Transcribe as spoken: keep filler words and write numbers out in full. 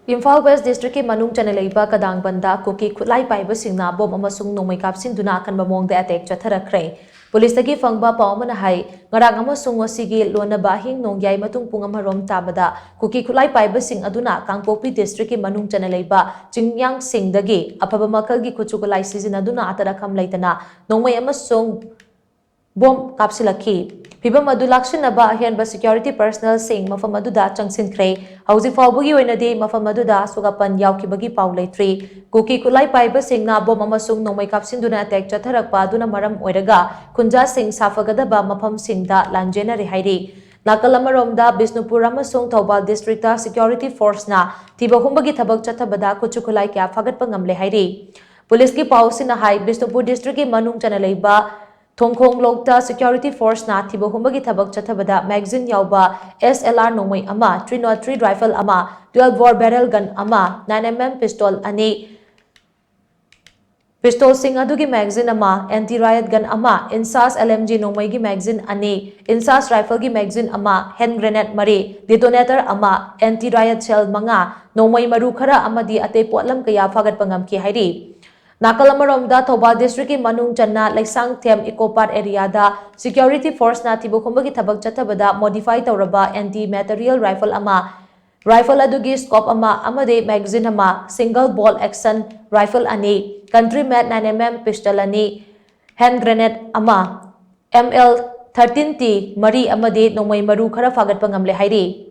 Imphal west ꯗꯤꯁꯇ꯭ꯔꯤꯛꯀꯤ ꯃꯅꯨꯡ ꯆꯟꯅ ꯂꯩꯕ ꯀꯗꯥꯡꯕꯟꯗ ꯀꯨꯀꯤ ꯈꯨꯠꯂꯥꯏ ꯄꯥꯏꯕꯁꯤꯡꯅ ꯕꯣꯝ ꯑꯃꯁꯨꯡ ꯅꯣꯡꯃꯩ ꯀꯥꯞꯁꯤꯟꯗꯨꯅ ꯑꯀꯟꯕ ꯃꯑꯣꯡꯗ ꯑꯦꯇꯦꯛ ꯆꯠꯊꯔꯛꯈ꯭ꯔꯦ꯫ ꯄꯨꯂꯤꯁꯇꯒꯤ ꯐꯪꯕ ꯄꯥꯎ ꯑꯃꯅ ꯍꯥꯏ, ꯉꯔꯥꯡ ꯑꯃꯁꯨꯡ ꯉꯁꯤꯒꯤ ꯂꯣꯟꯅꯕ ꯑꯍꯤꯡ ꯅꯣꯡꯌꯥꯏ ꯃꯇꯨꯡ ꯄꯨꯡ ꯑꯃꯔꯣꯝ ꯇꯥꯕꯗ ꯀꯨꯀꯤ ꯈꯨꯠꯂꯥꯏ ꯄꯥꯏꯕꯁꯤꯡ ꯑꯗꯨꯅ ꯀꯥꯡꯄꯣꯛꯄꯤ ꯗꯤꯁꯇ꯭ꯔꯤꯛꯀꯤ ꯃꯅꯨꯡ ꯆꯟꯅ ꯂꯩꯕ ꯆꯤꯡꯌꯥꯡꯁꯤꯡꯗꯒꯤ ꯑꯐꯕ ꯃꯈꯜꯒꯤ ꯈꯨꯠꯁꯨ ꯈꯨꯠꯂꯥꯏ ꯁꯤꯖꯤꯟꯅꯗꯨꯅ ꯑꯇꯠ ꯑꯈꯝ ꯂꯩꯇꯅ ꯅꯣꯡꯃꯩ ꯑꯃꯁꯨꯡ ꯕꯣꯝ ꯀꯥꯞꯁꯤꯜꯂꯛꯈꯤ꯫ ꯐꯤꯚꯝ ꯑꯗꯨ ꯂꯥꯛꯁꯤꯟꯅꯕ ꯑꯍꯦꯟꯕ ꯁꯦꯀ꯭ꯌꯨꯔꯤꯇꯤ ꯄꯔꯁꯅꯦꯜꯁꯤꯡ ꯃꯐꯝ ꯑꯗꯨꯗ ꯆꯪꯁꯤꯟꯈ꯭ꯔꯦ꯫ ꯍꯧꯖꯤꯛ ꯐꯥꯎꯕꯒꯤ ꯑꯣꯏꯅꯗꯤ ꯃꯐꯝ ꯑꯗꯨꯗ ꯑꯁꯣꯛ ꯑꯄꯟ ꯌꯥꯎꯈꯤꯕꯒꯤ ꯄꯥꯎ ꯂꯩꯇ꯭ꯔꯤ꯫ ꯀꯨꯀꯤ ꯈꯨꯠꯂꯥꯏ ꯄꯥꯏꯕꯁꯤꯡꯅ ꯕꯣꯝ ꯑꯃꯁꯨꯡ ꯅꯣꯡꯃꯩ ꯀꯥꯞꯁꯤꯟꯗꯨꯅ ꯑꯦꯇꯦꯛ ꯆꯠꯊꯔꯛꯄ ꯑꯗꯨꯅ ꯃꯔꯝ ꯑꯣꯏꯔꯒ ꯈꯨꯟꯖꯥꯁꯤꯡ ꯁꯥꯐꯒꯗꯕ ꯃꯐꯝꯁꯤꯡꯗ ꯂꯥꯟꯖꯦꯟꯅꯔꯤ ꯍꯥꯏꯔꯤ꯫ ꯅꯥꯀꯜ ꯑꯃꯔꯣꯝꯗ ꯕꯤꯁꯅꯨꯄꯨꯔ ꯑꯃꯁꯨꯡ ꯊꯧꯕꯥꯜ ꯗꯤꯁꯇ꯭ꯔꯤꯛꯇ ꯁꯦꯀ꯭ꯌꯨꯔꯤꯇꯤ ꯐꯣꯔꯁꯅ ꯊꯤꯕ ꯍꯨꯝꯕꯒꯤ ꯊꯕꯛ ꯆꯠꯊꯕꯗ ꯈꯨꯠꯁꯨ ꯈꯨꯠꯂꯥꯏ ꯀꯌꯥ ꯐꯥꯒꯠꯄ ꯉꯝꯂꯦ ꯍꯥꯏꯔꯤ꯫ ꯄꯨꯂꯤꯁꯀꯤ ꯄꯥꯎꯁꯤꯅ ꯍꯥꯏ, ꯕꯤꯁꯅꯨꯄꯨꯔ ꯗꯤꯁꯇ꯭ꯔꯤꯛꯀꯤ ꯃꯅꯨꯡ ꯆꯟꯅ ꯂꯩꯕ ꯊꯣꯡꯈꯣꯡ ꯂꯣꯛꯇ ꯁꯦꯀ꯭ꯌꯨꯔꯤꯇꯤ ꯐꯣꯔꯁꯅ ꯊꯤꯕ ꯍꯨꯝꯕꯒꯤ ꯊꯕꯛ ꯆꯠꯊꯕꯗ ꯃꯦꯒꯥꯖꯤꯟ ꯌꯥꯎꯕ S L R ꯅꯣꯡꯃꯩ ꯑꯃ, three not three rifle ꯑꯃ, twelve bore barrel gun ꯑꯃ, nine M M pistol ꯑꯅꯤ, ꯄꯤꯁꯇꯣꯜꯁꯤꯡ ꯑꯗꯨꯒꯤ ꯃꯦꯒꯥꯖꯤꯟ ꯑꯃ, anti riot gun ꯑꯃ, INSAS L M G ꯅꯣꯡꯃꯩꯒꯤ ꯃꯦꯒꯥꯖꯤꯟ ꯑꯅꯤ, INSAS rifleꯒꯤ ꯃꯦꯒꯥꯖꯤꯟ ꯑꯃ, hand grenade ꯃꯔꯤ, detonator ꯑꯃ, anti riot shell ꯃꯉꯥ, ꯅꯣꯡꯃꯩ ꯃꯔꯨ ꯈꯔ ꯑꯃꯗꯤ ꯑꯇꯩ ꯄꯣꯠꯂꯝ ꯀꯌꯥ ꯐꯥꯒꯠꯄ ꯉꯝꯈꯤ ꯍꯥꯏꯔꯤ꯫ ꯅꯥꯀꯜ ꯑꯃꯔꯣꯝꯗ ꯊꯧꯕꯥꯜ ꯗꯤꯁꯇ꯭ꯔꯤꯛꯀꯤ ꯃꯅꯨꯡ ꯆꯟꯅ ꯂꯩꯁꯥꯡꯊꯦꯝ ꯏꯀꯣ ꯄꯥꯔꯛ ꯑꯦꯔꯤꯌꯥꯗ ꯁꯦꯀ꯭ꯌꯨꯔꯤꯇꯤ ꯐꯣꯔꯁꯅ ꯊꯤꯕ ꯍꯨꯝꯕꯒꯤ ꯊꯕꯛ ꯆꯠꯊꯕꯗ modified ꯇꯧꯔꯕ anti material rifle ꯑꯃ, rifle ꯑꯗꯨꯒꯤ scope ꯑꯃ ꯑꯃꯗꯤ magazine ꯑꯃ, single bolt action rifle ꯑꯅꯤ, country made nine M M pistol ꯑꯅꯤ, hand grenade ꯑꯃ, M L thirteen T ꯃꯔꯤ ꯑꯃꯗꯤ ꯅꯣꯡꯃꯩ ꯃꯔꯨ ꯈꯔ ꯐꯥꯒꯠꯄ ꯉꯝꯂꯦ ꯍꯥꯏꯔꯤ꯫